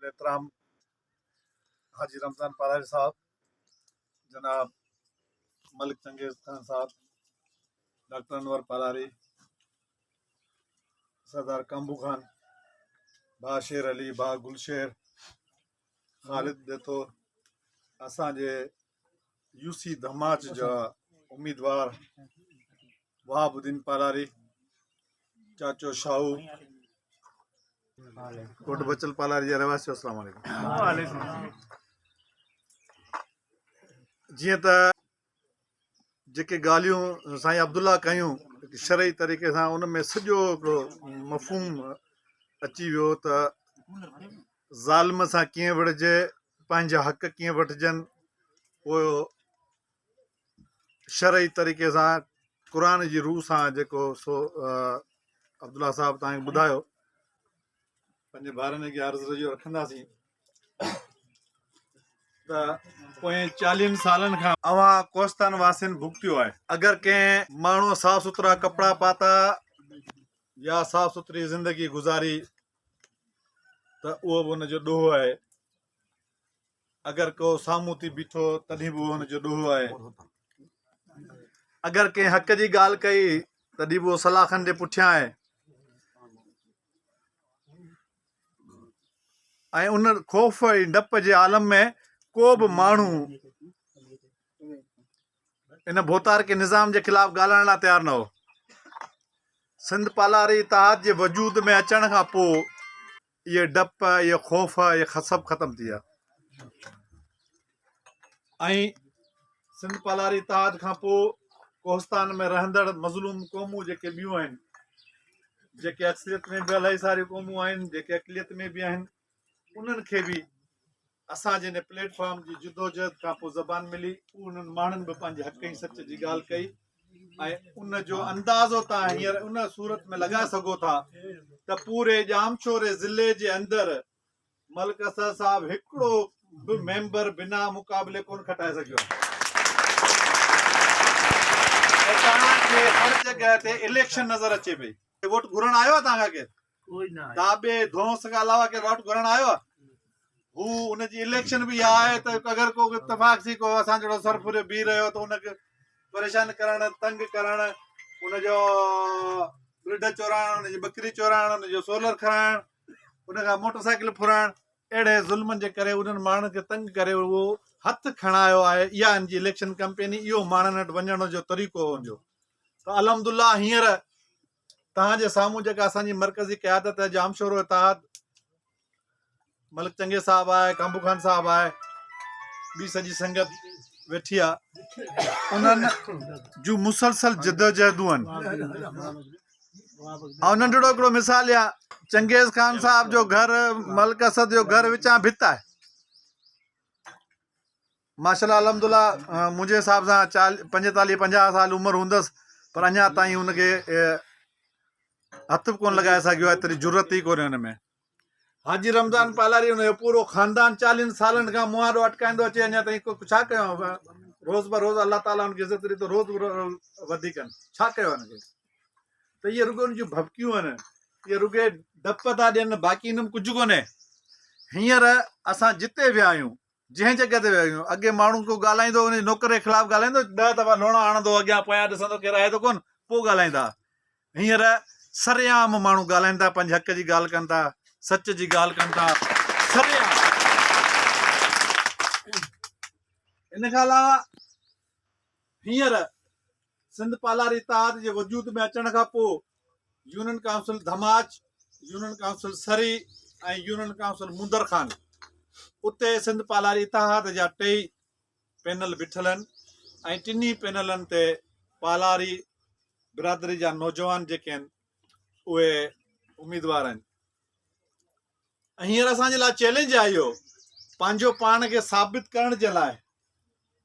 قابل احترام حاجي رمضان پالاري صاحب، جناب ملڪ چنگيز خان صاحب، ڊاڪٽر انور پالاري، سردار ڪامبو خان، ڀاء شير علي، ڀاء گلشير، خالد ڏيٿو، اسان جي يو سي ڌماچ جا اميدوار وهاب الدين پالاري، چاچو شاهو، ڪوٽ بچل پالاري جا رهواسيو السلام عليڪم. جيئن ته جيڪي ڳالهيون سائين عبدالله ڪيون شرعي طريقي سان ان ۾ سڄو هڪڙو مفهوم اچي ويو ته ظالم سان ڪيئن وڙهجي، پنهنجا حق ڪيئن وٺجن، پوء شرعي طريقي سان قرآن جي روح سان جيڪو سو عبدالله صاحب تان کي ٻڌايو. پنهنجي ڀائرن کي عرض رجوع رکنداسين ته پوئين چاليهن سالن کان اوهان ڪوهستان واسين ڀڳتيو آهي. اگر ڪنهن ماڻهوء صاف سٿرا ڪپڙا پاتا يا صاف سٿري زندگي گذاري ته اهو به ان جو ڏوهه آهي. اگر ڪو سامهون ٿي بيٺو تڏهن به اهو ان جو ڏوهه آهي. اگر ڪنهن حق جي ڳالهه ڪئي تڏهن به اهو سلاخن جي پٺيان آهي. ۽ ان خوف ۽ ڊپ جي عالم ۾ ڪو به ماڻهو ان ڀوتارڪي نظام جي خلاف ڳالهائڻ لاء تيار نه هو. سنڌ پالاري اتحاد جي وجود ۾ اچڻ کان پوء اهي ڊپ، اهي خوف، اهي سڀ ختم ٿي ويا ۽ سنڌ پالاري اتحاد کان پوء ڪوهستان ۾ رهندڙ مظلوم قومون جيڪي ٻيون آهن، جيڪي اڪثريت ۾ به الاهي ساريون قومون آهن، جيڪي اقليت ۾ به آهن، انهن کي به اسان جي هن پليٽ فارم جي جدوجهد کان پوء زبان ملي، انهن ماڻهن به پنهنجي حق ۽ سچ جي ڳالهه ڪئي ۽ ان جو اندازو توهان هينئر ان صورت ۾ لڳائي سگهو ٿا ته پوري ڄامشوري ضلعي جي اندر ملڪ اسد صاحب هڪڙو به ميمبر بنا مقابلي ڪونه کٽائي سگهيو آهي ۽ توهان کي هر جڳهه تي اليڪشن نظر اچي پئي. ووٽ گهرڻ آيو آهي توهان کان ڪير؟ داٻي ڌونس کان علاوه ڪير ووٽ گهرڻ آيو آهي؟ هو ان جي اليڪشن به اها آهي ته اگر ڪو اتفاق سي ڪو اسان جهڙو سر ڦريو بيهي رهيو ته ان کي پريشان ڪرڻ، تنگ ڪرڻ، ان جو رڍ چورائڻ، ان جي ٻڪري چورائڻ، ان جو سولر کڻائڻ، ان کان موٽر سائيڪل ڦرائڻ، اهڙي ظلمن جي ڪري انهن ماڻهن کي تنگ ڪري اهو هٿ کڻايو آهي. اها ان جي اليڪشن ڪمپيني، اهو ماڻهن وٽ وڃڻ جو طريقو هو ان جو. ته الحمدلله هينئر توهان جي سامهون جيڪا اسان جي مرڪزي قيادت آهي، ڄامشورو اتحاد، ملڪ چنگيز صاحب آهي، ڪامبو خان صاحب آهي، ٻي سڄي سنگت ويٺي آهي، انهن جون مسلسل جدوجهدون آهن. آئون ننڍڙو هڪڙو مثال ڏيان، چنگيز خان صاحب جو گهر، ملڪ اسد جو گهر وچان ڀت آهي. ماشاءالله الحمدلله منهنجي حساب سان چال 45 50 سال عمر هوندس پر اڃا تائين هن کي هٿ به ڪونه لڳائي سگهيو آهي، ايتري جرئت ئي ڪونهي هن ۾. حاجي رمضان پالاري ان جو پورو خاندان چاليهن سالن کان منهن آڏو اٽڪائيندو اچي اڃا تائين ڪو ڇا ڪيو روز بروز الله تعالي ان کي عزت ڏي ته روز وڌيڪ آهن ڇا ڪيو ان کي ته اهي رڳو ان جون ڀڀڪيون آهن اهي رڳي ڊپ ٿا ڏين باقي ان ۾ ڪجهه ڪونهي هينئر اسان جتي ويا آهيون جنهن جڳهه تي ويا آهيون اڳي ماڻهو ڪو ڳالهائيندو ان جي نوڪر جي خلاف ڳالهائيندو ڏهه دفعا لوڻا هڻندو اڳيان پويان ڏسندو ڪير آهي ته ڪونه پوء ڳالهائيندا هينئر سرعام ماڻهو ڳالهائين ٿا پنهنجي حق جي ڳالهه ڪن ٿا سچ جي ڳالهه ڪن ٿا سرعام ان کان علاوه هينئر سنڌ پالاري اتحاد جي وجود ۾ اچڻ کان پوء union council Dhamach, union council Sari ۽ union council Mundar Khan اتي سنڌ پالاري اتحاد جا ٽيئي پينل بيٺل آهن ۽ ٽنهي پينلن تي پالاري برادري جا نوجوان جيڪي آهن اهي اميدوار آهن ۽ هينئر اسان جي لاء چئلينج آهي اهو پنهنجو پاڻ کي ثابت ڪرڻ جي لاء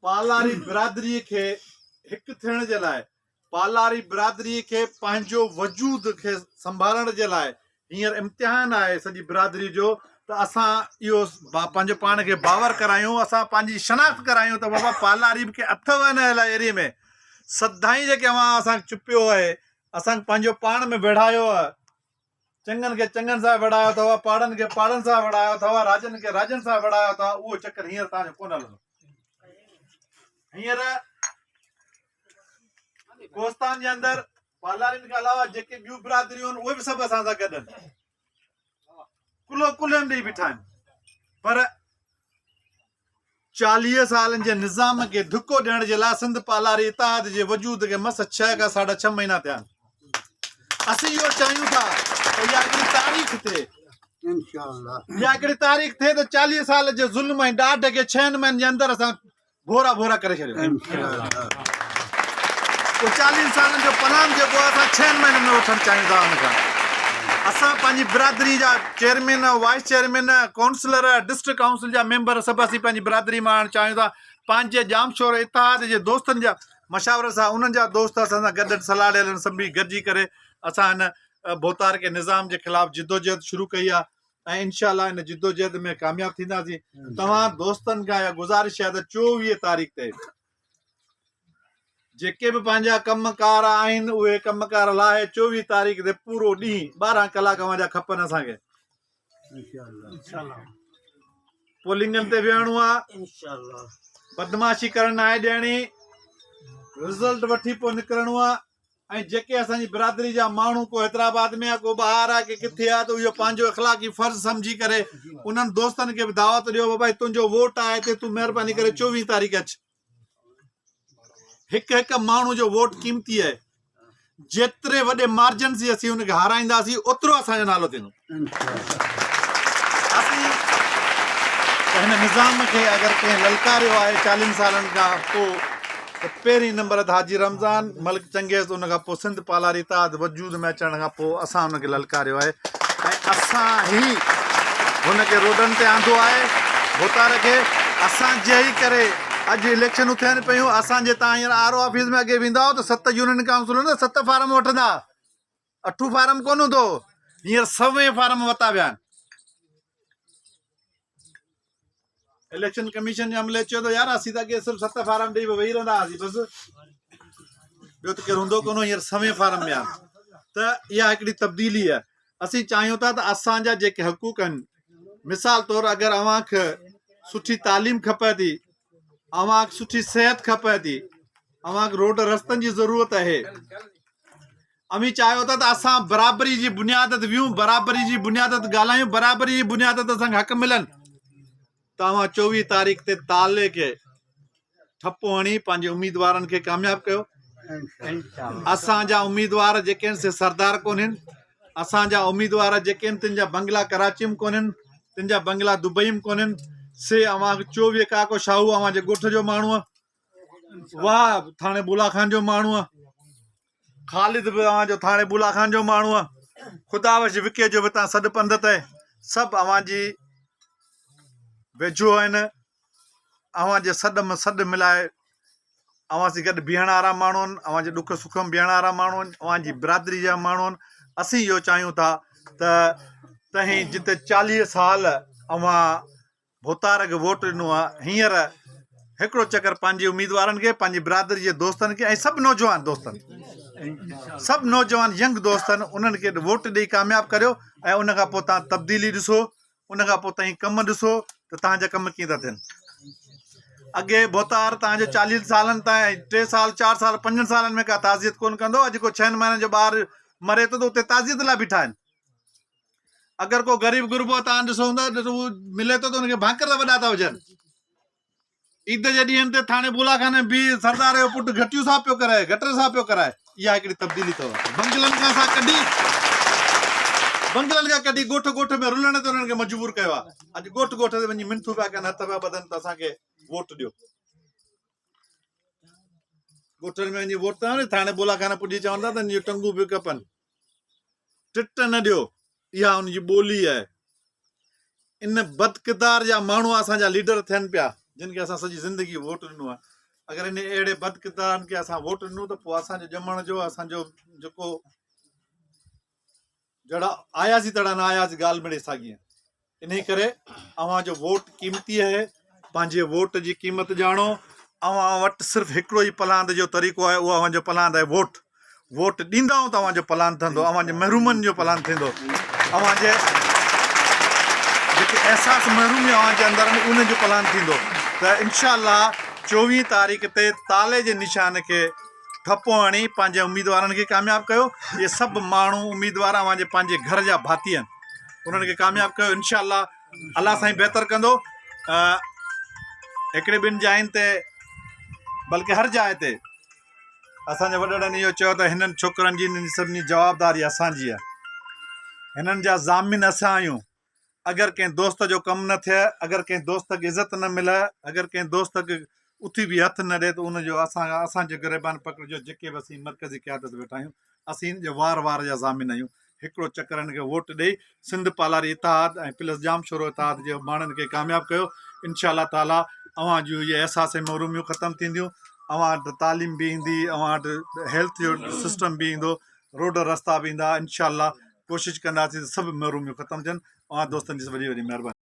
پالاري برادري کي هڪ ٿيڻ جي لاء پالاري برادري کي پنهنجو وجود کي سنڀالڻ جي لاء هينئر امتحان آهي سڄي برادري جو ته اسان اهو پنهنجو پاڻ کي باور ڪرايون اسان پنهنجي شناخت ڪرايون ته بابا پالاري به ڪي اٿو هن ايريي ۾ سدائين جيڪي اوهان اسان کي چپيو آهي اسان کي پنهنجو پاڻ ۾ ويڙهايو آهي. چڱن کي چڱن سان وڙهايو اٿو، پاڙن کي پاڙن سان وڙهايو اٿو، راڄن کي راڄن سان وڙهايو اٿو، اهو چڪر هينئر توهان جو ڪونه هلندو. هينئر ڪوهستان جي اندر پالارين کان علاوه جيڪي ٻيون برادريون آهن اهي به سڀ اسان سان گڏ آهن، ڪلهو ڪلهي ۾ ڏئي بيٺا آهن، پر 40 سالن جي نظام کي ڌڪو ڏيڻ جي لاء سنڌ پالاري اتحاد جي وجود کي مس ڇهه کان ساڍا ڇهه مهينا ٿيا آهن. اسين اهو چاهيون ٿا ته اها هڪڙي تاريخ ٿئي. اها هڪڙي تاريخ ٿئي ته 40 سال جي ظلم ۽ ڏاڍ کي ڇهن مهينن جي اندر اسان ڀورا ڀورا ڪري ڇڏيو. اهو 40 سالن جو پلان جيڪو آهي اسان ڇهن مهينن ۾ وٺڻ چاهيون ٿا ان کان اسان پنهنجي برادري جا chairman, vice chairman, councillor, district council جا ميمبر سڀ اسين پنهنجي برادري مان آڻڻ چاهيون ٿا. پنهنجي ڄامشورو اتحاد جي دوستن جا مشاورت سان انهن جا دوست اسان سان گڏ صلاح ڏيل آهن سڀ گڏجي ڪري اسان هن ڀوتار کي نظام جي خلاف جدوجهد شروع ڪئي آهي ۽ انشاء الله ان جدوجهد ۾ ڪامياب ٿينداسين. توهان دوستن کان اها گذارش آهي ته 24 تاريخ تي جيڪي به پنهنجا ڪم ڪار آهن اهي ڪم ڪار لاهي 24 تاريخ تي پورو ڏينهن 12 ڪلاڪ اوهان جا کپن اسان کي پولنگن تي ويهڻو آ بدمعاشي ڪرڻ ناهي ڏيڻي رزلٽ وٺي پوء نڪرڻو آ ۽ جيڪي اسان جي برادري جا ماڻهو ڪو حيدرآباد ۾ آ ڪو ٻاهر آ ڪي ڪٿي آ ته اهو پنهنجو اخلاقي فرض سمجهي ڪري انهن دوستن کي به دعوت ڏيو بابا تنهنجو ووٽ آهي هتي تون مهرباني ڪري 24 تاريخ اچ هڪ هڪ ماڻهو جو ووٽ قيمتي آهي جيتري وڏي مارجن سي اسين ان کي هارائينداسين اوترو اسان جو نالو ٿيندو اسين هن نظام کي اگر ڪنهن للڪاريو آهي 40 سالن کان پوء ته پهرين نمبر تي حاجي رمضان ملڪ چنگيز ان کان پوء سنڌ پالاري اتحاد وجود ۾ اچڻ کان پوء اسان ان کي للڪاريو آهي ۽ اسان ئي هن کي روڊن تي آندو آهي ڀوتار کي اسان جي ئي ڪري اڄ اليڪشنون ٿين پيون اسان جي تان هينئر آر او آفيس ۾ اڳي ويندا هئا ته ست يونين ڪائونسلون ته ست فارم وٺندا اٺون فارم ڪونه هوندو هو هينئر سوين فارم وتا ويا آهن اليڪشن ڪميشن جي عملي چيو ته يار اسين ته اڳي صرف ست فارم ڏئي ويهي رهندا هئاسين بس ٻيو ته ڪير هوندو ڪونه هينئر سوين فارم پيا آهن ته اها هڪڙي تبديلي آهي اسين چاهيون ٿا ته اسان جا جيڪي حقوق آهن مثال طور اگر اوهان کي سٺي تعليم کپي ٿي اوهان کي سٺي صحت کپي ٿي اوهان کي روڊ رستن جي ضرورت آهي اوهين چاهيو ٿا ته اسان برابري جي بنياد تي ويهون، برابري جي بنياد تي ڳالهايون، برابري جي بنياد تي اسان کي حق ملن ته اوهان 24 تاريخ تي تالي کي ٺپو هڻي پنهنجي اميدوارن کي ڪامياب ڪيو. اسان جا اميدوار جيڪي آهن سي سردار ڪونهن، اسان جا اميدوار جيڪي آهن تن جا بنگلا ڪراچي ۾ ڪونهن، تن جا بنگلا دبئي ۾ ڪونهن، سي اوهان کي 24 ڪاڪو شاهو اوهان جي ڳوٺ جو ماڻهو آهي، واهه ٿاڻي بولا خان جو ماڻهو آهي. خالد به اوهان جو ٿاڻي بولا خان جو ماڻهو آهي خدا بخش وڪي جو به تان سڏ پنڌ تي سڀ اوهان جي ويجهو آهن اوهان جي سڏ ۾ سڏ ملائي اوهان سان گڏ بيهڻ وارا ماڻهو آهن اوهان جي ڏک سک ۾ بيهڻ وارا ماڻهو آهن اوهان جي برادري جا ماڻهو آهن اسين اهو چاهيون ٿا ته تهين جتي 40 سال اوهان ڀوتار کي ووٽ ڏنو آ هينئر هڪڙو چڪر پنهنجي اميدوارن کي پنهنجي برادري جي دوستن کي ۽ سڀ نوجوان دوستن سڀ نوجوان ينگ دوستن انهن کي ووٽ ڏئي ڪامياب ڪريو ۽ ان کان پوء تان تبديلي ڏسو ان کان پوء تائين ڪم ڏسو ته تان جا ڪم ڪيئن ٿا ٿين اڳي ڀوتار تان جو 40 سالن تائين 3 سال 4 سال 5 سالن ۾ ڪا تعزيت ڪون ڪندو اڄ ڪو 6 مهينن جو ٻار مري ٿو ته اتي تعزيت لاء بيٺا آهن اگر ڪو غريب غربو تان ڏسو هوندا ته هو ملي ٿو ته ان کي ڀاڪر ته وڏا ٿا وجهن عيد جي ڏينهن تي ٿاڻي بولا خان ۾ به سردار جو پٽ گهٽيون صاف پيو ڪرائي گٽر صاف پيو ڪرائي اها هڪڙي تبديلي اٿو بنگلن کان اسان ڪڍي بنگلن کان ڪڍي ڳوٺ ڳوٺ ۾ رلڻ تي انهن کي مجبور ڪيو آهي اڄ ڳوٺ ڳوٺ تي وڃي منٿون پيا ڪن هٿ پيا ٻڌن ته اسان کي ووٽ ڏيو ڳوٺن ۾ وڃي ووٽ ته ٿاڻي بولا خان پڄي چون ٿا ته ان جون ٽنگون پيون ڪپن ٽٽ نه ڏيو اها ان جي ٻولي آهي ان بدڪردار جا ماڻهو اسان جا ليڊر ٿين پيا جن کي اسان سڄي زندگي ووٽ ڏنو آهي اگر ان اهڙي بدڪردارن کي اسان ووٽ ڏنو ته پوء اسان جو ڄمڻ جو اسان جو جيڪو جهڙا آياسين تهڙا نه آياسين ڳالهه مڙئي ساڳي آهي انهي ڪري اوهان جو ووٽ قيمتي آهي پنهنجي ووٽ جي قيمت ڄاڻو اوهان وٽ صرف هڪڙو ئي پلاند جو طريقو آهي اهو اوهان جو پلاند آهي ووٽ ووٽ ڏيندائون ته اوهان جو پلاند ٿيندو اوهان جي محرومن جو پلاند ٿيندو. اوهان جي جيڪي احساس محرومي اوهان جي اندر آهن انهن جو پلان ٿيندو ته انشاء الله 24 تاريخ تي تالي جي نشان کي ٺپو هڻي پنهنجي اميدوارن کي ڪامياب ڪيو اهي سڀ ماڻهو اميدوار اوهان جي پنهنجي گهر جا ڀاتي آهن انهن کي ڪامياب ڪيو انشاء الله الله سائين بهتر ڪندو هڪڙي ٻن جاين تي بلڪه هر جاء تي اسان جي وڏڙن اهو چيو ته هنن ڇوڪرن جي هنن سڀني جوابداري اسان جي آهي هنن جا ضامن اسان آهيون اگر ڪنهن دوست جو ڪم نه ٿئي اگر ڪنهن دوست کي عزت نه ملي اگر ڪنهن دوست کي اٿي به هٿ نه ڏي ته ان جو اسان اسان جي گريبان پڪڙجو جيڪي به اسين مرڪزي قيادت ويٺا آهيون اسين هن جي وار وار جا ضامن آهيون هڪڙو چڪر هن کي ووٽ ڏئي سنڌ پالاري اتحاد ۽ پلس ڄامشورو اتحاد جي ماڻهن کي ڪامياب ڪيو انشاء الله تعالي اوهان جون اهي احساس محروميون ختم ٿينديون اوهان وٽ تعليم به ايندي اوهان وٽ هيلٿ جو سسٽم به ايندو روڊ رستا به ايندا انشاء الله ڪوشش ڪنداسين ته سڀ محروميون ختم ٿين اوهان دوستن جي وڏي وڏي مهرباني.